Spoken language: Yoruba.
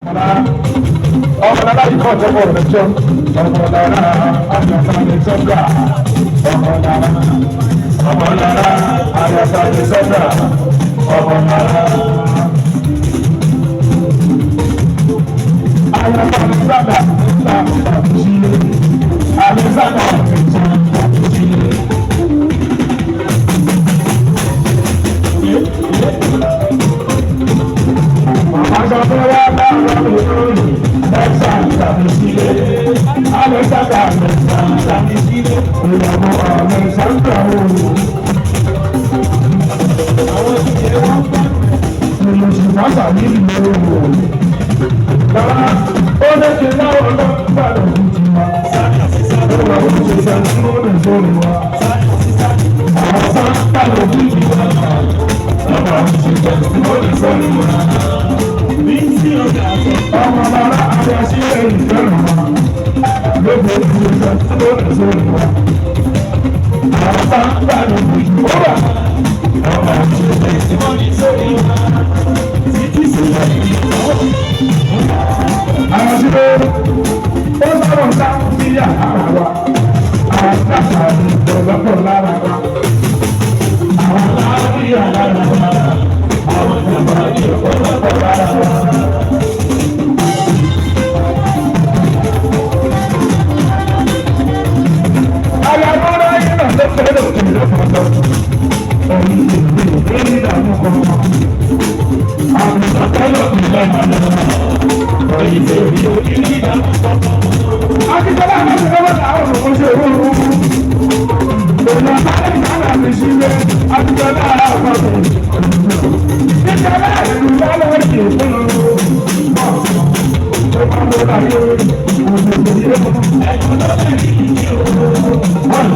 Ọmọ lára ikọ̀ ọ̀jọ̀gbọ́n rẹ̀ jọ. Ọmọ lára àyàfà lè sọ́gbà. Ọmọ lára. Ọmọ lára àyàfà lè sọ́gbà. Ọmọ lára. Àyàfà lè sọ́gbà. Alexander Ọmọ bàbá àti àṣírí ìfẹ́ràn wa lóko ìfẹ́ tó lè sórí wa. Àwọn sáńtà ló fi ó wà. Ọmọ àṣírí àwọn àṣírí ó sábà sá sí àrà wa. Àwọn sábà ní ọ̀pọ̀lọpọ̀ lára wa. Àwọn aláàbíyà lára wa. Àwọn ìjọba ní ọ̀pọ̀lọpọ̀ lára wa. Ayàwòrán yìí náà ló fẹ́ lòkè lọ́pọ̀lọpọ̀. Ẹ̀yin ìlú ìlú ìdààmú kan. Àwọn ìsọ̀tẹ́lọ̀ ìlànà ẹ̀yin ìlú ìlú ìdààmú kan. Akíntọ́lá àwọn ìṣẹ̀lẹ̀ àwọn òṣèlú òru. Òun àbálẹ̀ ìdáná mi sílẹ̀. Akíntọ́lá àwọn ọ̀sẹ̀. Nítorí ìlú lálẹ́ ìlú Ó máa ń lọ láyé òṣèlú yìí.